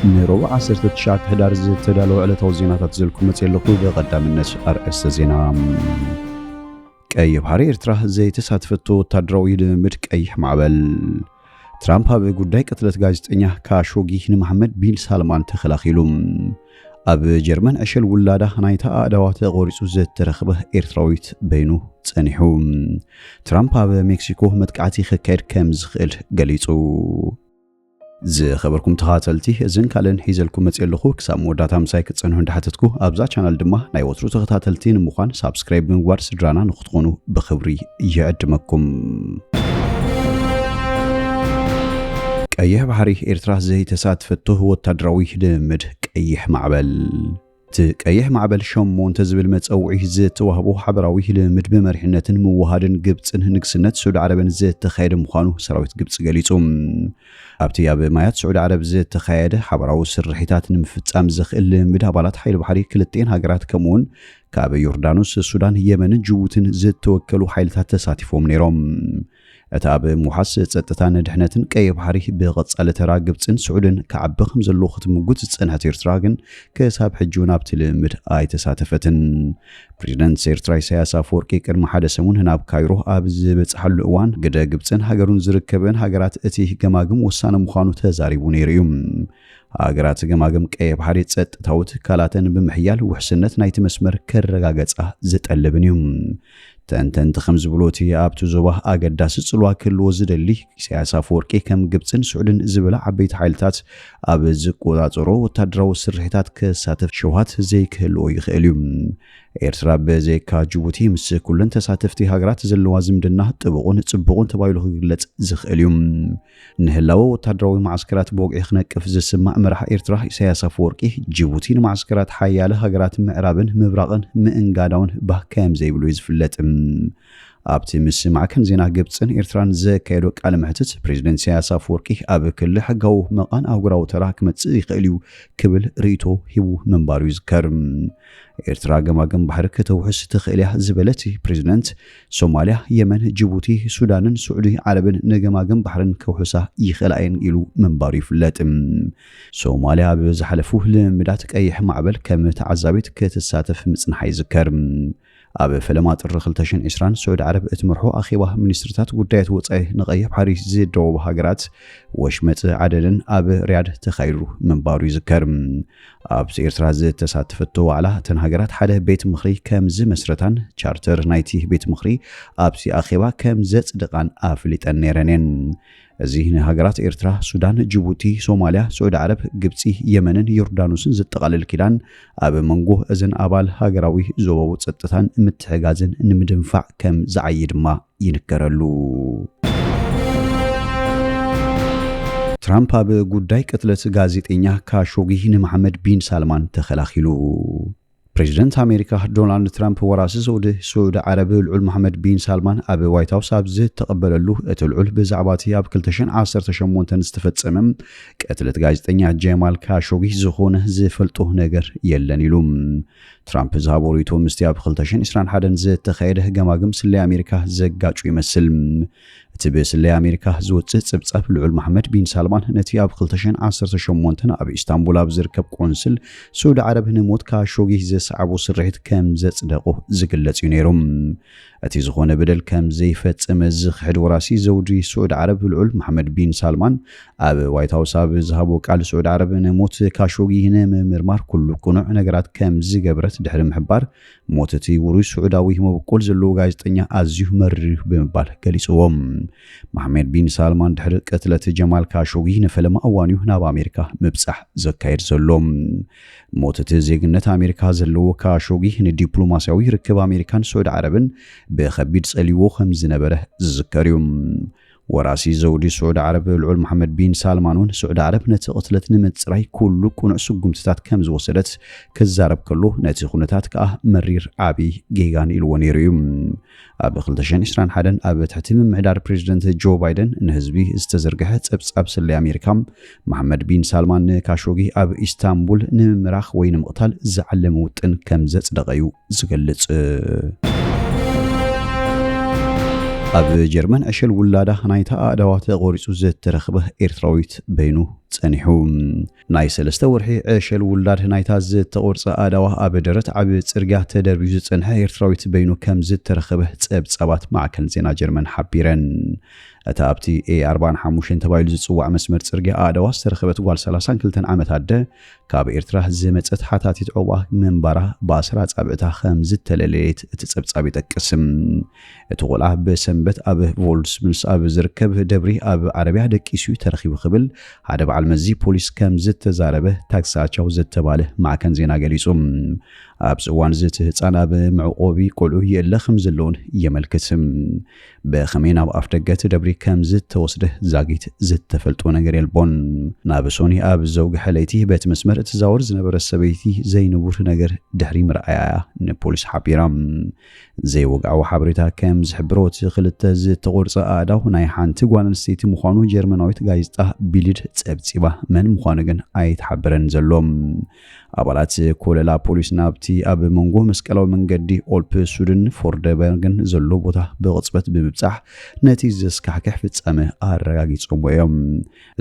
ንረቡዕ ዓሰርተ ትሽዓተ ሕዳር ዝተዳለወ ዕለታዊ ዜናታት ዘልኩ መፅእ ኣለኹ። ብቐዳምነት ኣርእስተ ዜና። ቀይሕ ባሕሪ ኤርትራ ዘይተሳተፈቶ ወታደራዊ ልምምድ ቀይሕ ማዕበል። ትራምፕ ኣብ ጉዳይ ቅትለት ጋዜጠኛ ካሾጊ ንመሓመድ ቢን ሳልማን ተኸላኺሉ። ኣብ ጀርመን ዕሸል ውላዳ ናይታ ኣእዳዋ ተቖሪጹ ዝተረኽበ ኤርትራዊት በይኑ ጸኒሑ። ትራምፕ ኣብ ሜክሲኮ መጥቃዕቲ ከካየድ ከም ዝኽእል ገሊጹ። ዝኸበርኩም ተኻተልቲ፣ እዝን ካልእን ሒዘልኩም መፅእ ኣለኹ። ክሳብ መወዳእታ ምሳይ ክትፀንሑ እንዳሓተትኩ፣ ኣብዛ ቻናል ድማ ናይ ወትሩ ተኸታተልቲ ንምዃን ሳብስክራይብ ብምግባር ስድራና ንክትኾኑ ብኽብሪ ይዕድመኩም። ቀይሕ ባሕሪ ኤርትራ ዘይተሳትፈቶ ወታደራዊ ልምምድ ቀይሕ ማዕበል። እቲ ቀይሕ ማዕበል ሸሞንተ ዝብል መጸውዒ ዝተዋህቦ ሓበራዊ ልምምድ ብመሪሕነትን ምውሃድን ግብጽን ንግስነት ስዑዲ ዓረብን ዝተኻየደ ምዃኑ ሰራዊት ግብጽ ገሊጹ። ኣብቲ ኣብ ማያት ስዑዲ ዓረብ ዝተኻየደ ሓበራዊ ስርሒታት ንምፍጻም ዘኽእል ልምምድ ኣባላት ሓይሊ ባሕሪ ክልቲኤን ሃገራት ከምኡውን ካብ ዮርዳኖስ፣ ሱዳን፣ የመንን ጅቡትን ዝተወከሉ ሓይልታት ተሳቲፎም ነይሮም። እታ ኣብ ምውሓስ ጸጥታን ድሕነትን ቀይሕ ባሕሪ ብቐጻሊ ተራ ግብጽን ስዑድን ክዓቢ ከም ዘለዎ ክትምጉት ዝጸንሐት ኤርትራ ግን ክሳብ ሕጂ እውን ኣብቲ ልምምድ ኣይተሳተፈትን። ፕሬዚደንት ኤርትራ ኢሳያስ ኣፈወርቂ ቅድሚ ሓደ ሰሙን ናብ ካይሮ ኣብ ዝበጽሓሉ እዋን፣ ግደ ግብጽን ሃገሩን ዝርከበን ሃገራት እቲ ገማግም ወሳኒ ምዃኑ ተዛሪቡ ነይሩ እዩ። ሃገራት ገማግም ቀይሕ ባሕሪ ጸጥታዊ ትካላተን ብምሕያል ውሕስነት ናይቲ መስመር ከረጋገጻ ዝጠልብን እዩ። ተንተንቲ ከም ዝብሎ፣ እቲ ኣብቲ ዞባ ኣገዳሲ ጽልዋ ክህልዎ ዝደሊ ኢሳያስ ኣፈወርቂ ከም ግብጽን ስዑድን ዝበላ ዓበይቲ ሓይልታት ኣብ ዝቆጻጸሮ ወታደራዊ ስርሒታት ክሳተፍ ሽውሃት ዘይክህልዎ ይኽእል እዩ። ኤርትራ ብዘይካ ጅቡቲ ምስ ኩለን ተሳተፍቲ ሃገራት ዘለዋ ዝምድና ጥቡቕን ጽቡቕን ተባሂሉ ክግለጽ ዝኽእል እዩ። ንህላወ ወታደራዊ መዓስከራት ብወግዒ ክነቅፍ ዝስማዕ መራሒ ኤርትራ ኢሳያስ ኣፈወርቂ፣ ጅቡቲ ንመዓስከራት ሓያለ ሃገራት ምዕራብን ምብራቕን ምእንጋዳውን ባህ ከም ዘይብሉ እዩ ዝፍለጥ። ኣብቲ ምስ ማዕከን ዜና ግብጽን ኤርትራን ዘካየዶ ቃለ መሕትት፣ ፕሬዚደንት ኢሳያስ ኣፈወርቂ ኣብ ክሊ ሕጋዊ መቓን ኣህጉራዊ ተራ ክመጽእ ይኽእል እዩ ክብል ርእይቶ ሂቡ ምንባሩ ይዝከር። ኤርትራ ገማግም ባሕሪ ከተውሕስ ትኽእል እያ ዝበለ እቲ ፕሬዚደንት፣ ሶማልያ፣ የመን፣ ጅቡቲ፣ ሱዳንን ስዑዲ ዓረብን ንገማግም ባሕርን ከውሕሳ ይኽእላ እየን ኢሉ ምንባሩ ይፍለጥ። ሶማልያ ኣብ ዝሓለፉ ልምምዳት ቀይሕ ማዕበል ከም ተዓዛቢት ክትሳተፍ ምጽንሓ ይዝከር። ኣብ ፈለማ ጥሪ ክልተ ሽሕን ዕስራን ስዑዲ ዓረብ እትመርሖ ኣኼባ ሚኒስትርታት ጉዳያት ወጻኢ ንቐይሕ ባሕሪ ዝደወባ ሃገራት ወሽመጥ ዓደንን ኣብ ሪያድ ተኻይዱ ምንባሩ ይዝከር። ኣብቲ ኤርትራ ዝተሳተፈቶ ዋዕላ፣ እተን ሃገራት ሓደ ቤት ምኽሪ ከም ዝመስረታን ቻርተር ናይቲ ቤት ምኽሪ ኣብቲ ኣኼባ ከም ዘጽደቓን ኣፍሊጠን ነይረን እየን። እዚ ንሃገራት ኤርትራ፣ ሱዳን፣ ጅቡቲ፣ ሶማልያ፣ ስዑዲ ዓረብ፣ ግብጺ፣ የመንን ዮርዳኖስን ዘጠቓልል ኪዳን፣ ኣብ መንጎ እዘን ኣባል ሃገራዊ ዞባዊ ጸጥታን ምትሕጋዝን ንምድንፋዕ ከም ዝዓዪ ድማ ይንገረሉ። ትራምፕ ኣብ ጉዳይ ቅትለት ጋዜጠኛ ካሾጊ ንመሓመድ ቢን ሳልማን ተኸላኺሉ። ፕሬዚደንት ኣሜሪካ ዶናልድ ትራምፕ ወራሲ ዘውዲ ስዑዲ ዓረብ ልዑል መሓመድ ቢን ሳልማን ኣብ ዋይት ሃውስ ኣብ ዝተቐበለሉ፣ እቲ ልዑል ብዛዕባ እቲ ኣብ ክልተ ሽሕን ዓሰርተ ሸሞንተን ዝተፈጸመ ቅትለት ጋዜጠኛ ጀማል ካሾጊ ዝኾነ ዝፈልጦ ነገር የለን ኢሉ። ትራምፕ ዝሃቦ ርእይቶ ምስቲ ኣብ ክልተ ሽሕን ዕስራን ሓደን ዝተኻየደ ገማግም ስለያ ኣሜሪካ ዘጋጩ ይመስል። እቲ ብስለያ ኣሜሪካ ዝወጽእ ጽብጻብ፣ ልዑል መሓመድ ቢን ሳልማን ነቲ ኣብ ክልተ ሽሕን ዓሰርተ ሸሞንተን ኣብ ኢስታንቡል ኣብ ዝርከብ ቆንስል ስዑዲ ዓረብ ንሞት ካሾጊ ዘስዓቦ ስርሒት ከም ዘጽደቖ ዝግለጽ እዩ ነይሩ። እቲ ዝኾነ በደል ከም ዘይፈጸመ ዝኽሕድ ወራሲ ዘውዲ ስዑዲ ዓረብ ልዑል መሓመድ ቢን ሳልማን፣ ኣብ ዋይት ሃውስ ኣብ ዝሃቦ ቃል፣ ስዑዲ ዓረብ ንሞት ካሾጊ ንምምርማር ኩሉ ቅኑዕ ነገራት ከም ዝገበረት ድሕሪ ምሕባር፣ ሞት እቲ ውሩይ ስዑዳዊ መበቆል ዘለዎ ጋዜጠኛ ኣዝዩ መሪር እዩ ብምባል ገሊጽዎ። መሓመድ ቢን ሳልማን ድሕሪ ቅትለት ጀማል ካሾጊ ንፈለማ እዋን እዩ ናብ ኣሜሪካ ምብጻሕ ዘካየድ ዘሎ። ሞት እቲ ዜግነት ኣሜሪካ ዘለዎ ካሾጊ ንዲፕሎማስያዊ ርክብ ኣሜሪካን ስዑዲ ዓረብን ብኸቢድ ጸልይዎ ከም ዝነበረ ዝዝከር እዩ። ወራሲ ዘውዲ ስዑዲ ዓረብ ልዑል መሓመድ ቢን ሳልማን እውን፣ ስዑዲ ዓረብ ነቲ ቅትለት ንምጽራይ ኩሉ ቅኑዕ ስጉምትታት ከም ዝወሰደት ክዛረብ ከሎ፣ ነቲ ኩነታት ከኣ መሪር ዓቢ ጌጋን ኢልዎ ነይሩ እዩ። ኣብ ክልተ ሽሕን ዕስራን ሓደን ኣብ ትሕቲ ምምሕዳር ፕሬዚደንት ጆ ባይደን ንህዝቢ ዝተዘርግሐ ጸብጻብ ስለያ ኣሜሪካ፣ መሓመድ ቢን ሳልማን ንካሾጊ ኣብ ኢስታንቡል ንምምራኽ ወይ ንምቕታል ዝዓለመ ውጥን ከም ዘጽደቐ እዩ ዝገልጽ። ኣብ ጀርመን ዕሸል ውላዳ ናይታ ኣእዳዋ ተቖሪጹ ዝተረኽበ ኤርትራዊት በይኑ ጸኒሑ። ናይ ሰለስተ ወርሒ ዕሸል ውላድ ናይታ ዝተቖርጸ ኣእዳዋ ኣብ ደረት ዓቢ ጽርግያ ተደርብዩ ዝጸንሐ ኤርትራዊት በይኑ ከም ዝተረኽበ ጸብጻባት ማዕከን ዜና ጀርመን ሓቢረን። እታ ኣብቲ ኤ ኣርባዓን ሓሙሽተን ተባሂሉ ዝጽዋዕ መስመር ጽርግያ ኣእዳዋ ዝተረኸበት ጓል ሰላሳን ክልተን ዓመት ኣደ፣ ካብ ኤርትራ ዝመጸት ሓታቲት ዑቕባ ምንባራ ብኣስር ኣጻብዕታ ከም ዝተለለየት እቲ ጸብጻብ ይጠቅስ። እቲ ቆልዓ ብሰንበት ኣብ ቮልስምስ ኣብ ዝርከብ ደብሪ ኣብ ዓረብያ ደቂሱ ተረኺቡ ክብል ሓደ በዓል መዚ ፖሊስ ከም ዝተዛረበ ታክሳቻው ዝተባለ ማዕከን ዜና ገሊጹ። ኣብዚ እዋን እዚ እቲ ህጻን ኣብ መዕቆቢ ቆልዑ ይእለ ከም ዘለውን የመልክት። ብኸመይ ናብ ኣፍ ደገ እቲ ደብሪ ከም ዝተወስደ ዛጊት ዝተፈልጦ ነገር የልቦን። ናብ ሶኒ ኣብ ዘውግሐ ለይቲ በቲ መስመር እትዛወር ዝነበረ ሰበይቲ ዘይንቡር ነገር ድሕሪ ምርኣያ እያ ንፖሊስ ሓቢራ። ዘይወግዓዊ ሓበሬታ ከም ዝሕብሮ፣ እቲ ክልተ ዝተቖርጸ ኣእዳው ናይ ሓንቲ ጓል ኣንስተይቲ ምዃኑ ጀርመናዊት ጋዜጣ ቢልድ ጸብጺባ። መን ምዃኑ ግን ኣይተሓበረን ዘሎ። ኣባላት ኮለላ ፖሊስ ናብቲ ኣብ መንጎ መስቀላዊ መንገዲ ኦልፕ ሱድን ፎርደበርግን ዘሎ ቦታ ብቕጽበት ብምብጻሕ ነቲ ዘስካሕክሕ ፍጻመ ኣረጋጊጾምዎ እዮም።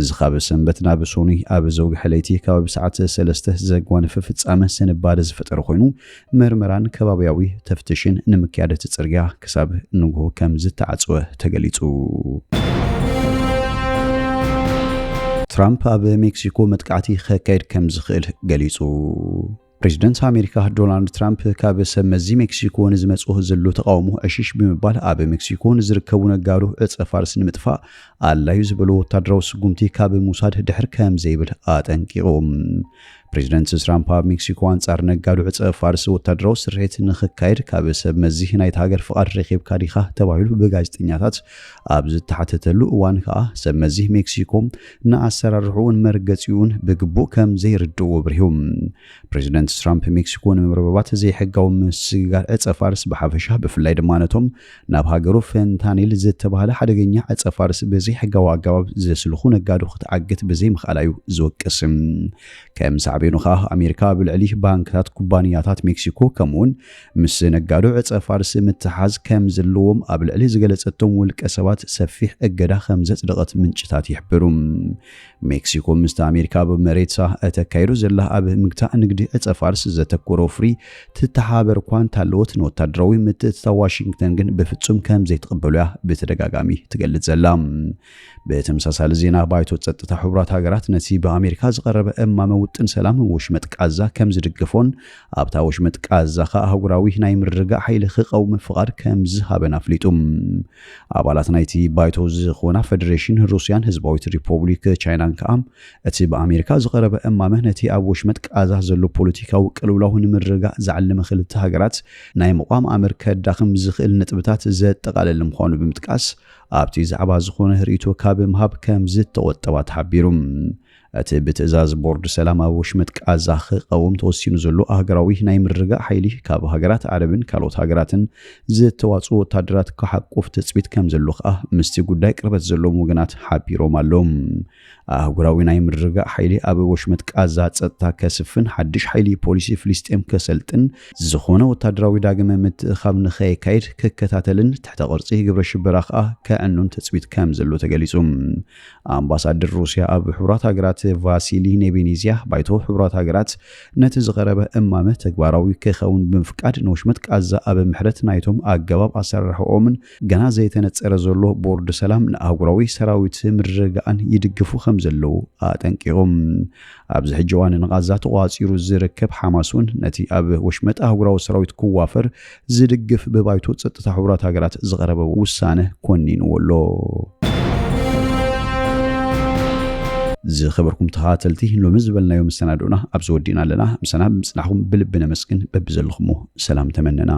እዚ ካብ ሰንበት ናብ ሶኒ ኣብ ዘውግሐ ለይቲ ከባቢ ሰዓት ሰለስተ ዘጓነፈ ፍጻመ ስንባደ ዝፈጠረ ኮይኑ፣ መርመራን ከባብያዊ ተፍትሽን ንምክያድ እቲ ጽርግያ ክሳብ ንግሆ ከም ዝተዓጽወ ተገሊጹ። ትራምፕ ኣብ ሜክሲኮ መጥቃዕቲ ከካይድ ከም ዝኽእል ገሊጹ። ፕሬዚደንት ኣሜሪካ ዶናልድ ትራምፕ ካብ ሰብ መዚ ሜክሲኮ ንዝመጽኦ ዘሎ ተቃውሞ ዕሽሽ ብምባል ኣብ ሜክሲኮ ንዝርከቡ ነጋዶ ዕጸ ፋርስ ንምጥፋእ ኣላዩ ዝበሎ ወታደራዊ ስጉምቲ ካብ ምውሳድ ድሕር ከም ዘይብል ኣጠንቂቑ። ፕሬዚደንት ትራምፕ ኣብ ሜክሲኮ ኣንጻር ነጋዶ ዕጸ ፋርስ ወታደራዊ ስርሒት ንኽካየድ ካብ ሰብ መዚ ናይታ ሃገር ፍቓድ ረኺብካ ዲኻ ተባሂሉ ብጋዜጠኛታት ኣብ ዝተሓተተሉ እዋን ከኣ ሰብ መዚ ሜክሲኮ ንኣሰራርሕኡን መርገጺኡን ብግቡእ ከም ዘይርድእዎ ኣብሪሁ። ፕሬዚደንት ትራምፕ ሜክሲኮ ንምርብርባት ዘይሕጋዊ ምስግጋር ዕጸ ፋርስ ብሓፈሻ ብፍላይ ድማ ነቶም ናብ ሃገሩ ፈንታኒል ዝተባህለ ሓደገኛ ዕጸ ፋርስ ብዘይሕጋዊ ኣገባብ ዘስልኹ ነጋዶ ክትዓግት ብዘይምኽኣላ እዩ ዝወቅስ። ከም ሳዕቤኑ ከኣ ኣሜሪካ ኣብ ልዕሊ ባንክታት ኩባንያታት ሜክሲኮ ከምኡውን ምስ ነጋዶ ዕጸ ፋርስ ምትሓዝ ከም ዘለዎም ኣብ ልዕሊ ዝገለጸቶም ውልቀ ሰባት ሰፊሕ እገዳ ከም ዘጽደቐት ምንጭታት ይሕብሩ። ሜክሲኮ ምስቲ ኣሜሪካ ኣብ መሬታ እተካይዶ ዘላ ኣብ ምግታእ ንግዲ ዕጸ ፋርስ ዘተኮረ ወፍሪ ትተሓባበር እኳ እንተሃለወት ንወታደራዊ ምትእትታው ዋሽንግተን ግን ብፍጹም ከም ዘይትቕበሎ እያ ብተደጋጋሚ ትገልጽ ዘላ። ብተመሳሳሊ ዜና ባይቶ ጸጥታ ሕቡራት ሃገራት ነቲ ብኣሜሪካ ዝቐረበ እማመ ውጥን ሰላም ወሽመጥ ቃዛ ከም ዝድግፎን ኣብታ ወሽመጥ ቃዛ ከኣ ኣህጉራዊ ናይ ምርግጋእ ሓይሊ ክቐውም ፍቓድ ከም ዝሃበን ኣፍሊጡ። ኣባላት ናይቲ ባይቶ ዝኾና ፈደሬሽን ሩስያን ህዝባዊት ሪፖብሊክ ቻይናን ከኣ እቲ ብኣሜሪካ ዝቐረበ እማመ ነቲ ኣብ ወሽመጥ ቃዛ ዘሎ ፖለቲካዊ ቅልውላው ንምርግጋእ ዝዓለመ ክልተ ሃገራት ናይ ምቋም ኣምር ከዳኽም ዝኽእል ነጥብታት ዘጠቓለለ ምዃኑ ብምጥቃስ ኣብቲ ዛዕባ ዝኾነ ርእይቶ ካብ ምሃብ ከም ዝተቖጠባ ተሓቢሩ። እቲ ብትእዛዝ ቦርድ ሰላም ኣብ ወሽመጥ ቃዛ ክቐውም ተወሲኑ ዘሎ ኣህጉራዊ ናይ ምርግጋእ ሓይሊ ካብ ሃገራት ዓረብን ካልኦት ሃገራትን ዝተዋጽኡ ወታደራት ክሓቁፍ ትጽቢት ከም ዘሎ ከኣ ምስቲ ጉዳይ ቅርበት ዘለዎም ወገናት ሓቢሮም ኣለዉ። ኣህጉራዊ ናይ ምርግጋእ ሓይሊ ኣብ ወሽመጥ ቃዛ ጸጥታ ከስፍን ሓድሽ ሓይሊ ፖሊሲ ፍልስጤም ከሰልጥን ዝኾነ ወታደራዊ ዳግመ ምትእኻብ ንኸየካይድ ክከታተልን ትሕተ ቅርጺ ግብረ ሽበራ ከኣ ከዕኑን ትጽቢት ከም ዘሎ ተገሊጹ። ኣምባሳደር ሩስያ ኣብ ሕቡራት ሃገራት ቫሲሊ ኔቤኒዝያ ባይቶ ሕቡራት ሃገራት ነቲ ዝቐረበ እማመ ተግባራዊ ክኸውን ብምፍቃድ ንወሽመጥ ቃዛ ኣብ ምሕረት ናይቶም ኣገባብ ኣሰራርሕኦምን ገና ዘይተነጸረ ዘሎ ቦርድ ሰላም ንኣህጉራዊ ሰራዊት ምርግጋእን ይድግፉ ከም ዘለዉ ኣጠንቂቖም። ኣብዚ ሕጂ እዋን ንቓዛ ተቋጺሩ ዝርከብ ሓማስ እውን ነቲ ኣብ ወሽመጥ ኣህጉራዊ ሰራዊት ክዋፈር ዝድግፍ ብባይቶ ጸጥታ ሕቡራት ሃገራት ዝቐረበ ውሳነ ኮኒንዎ ኣሎ። ዝኸበርኩም ተኸታተልቲ፣ ሎሚ ዝበልናዮ መሰናድኦና ኣብዚ ወዲእና ኣለና። ምሳና ብምጽናሕኩም ብልቢ ነመስግን። በብዘለኹሞ ሰላም ተመነና።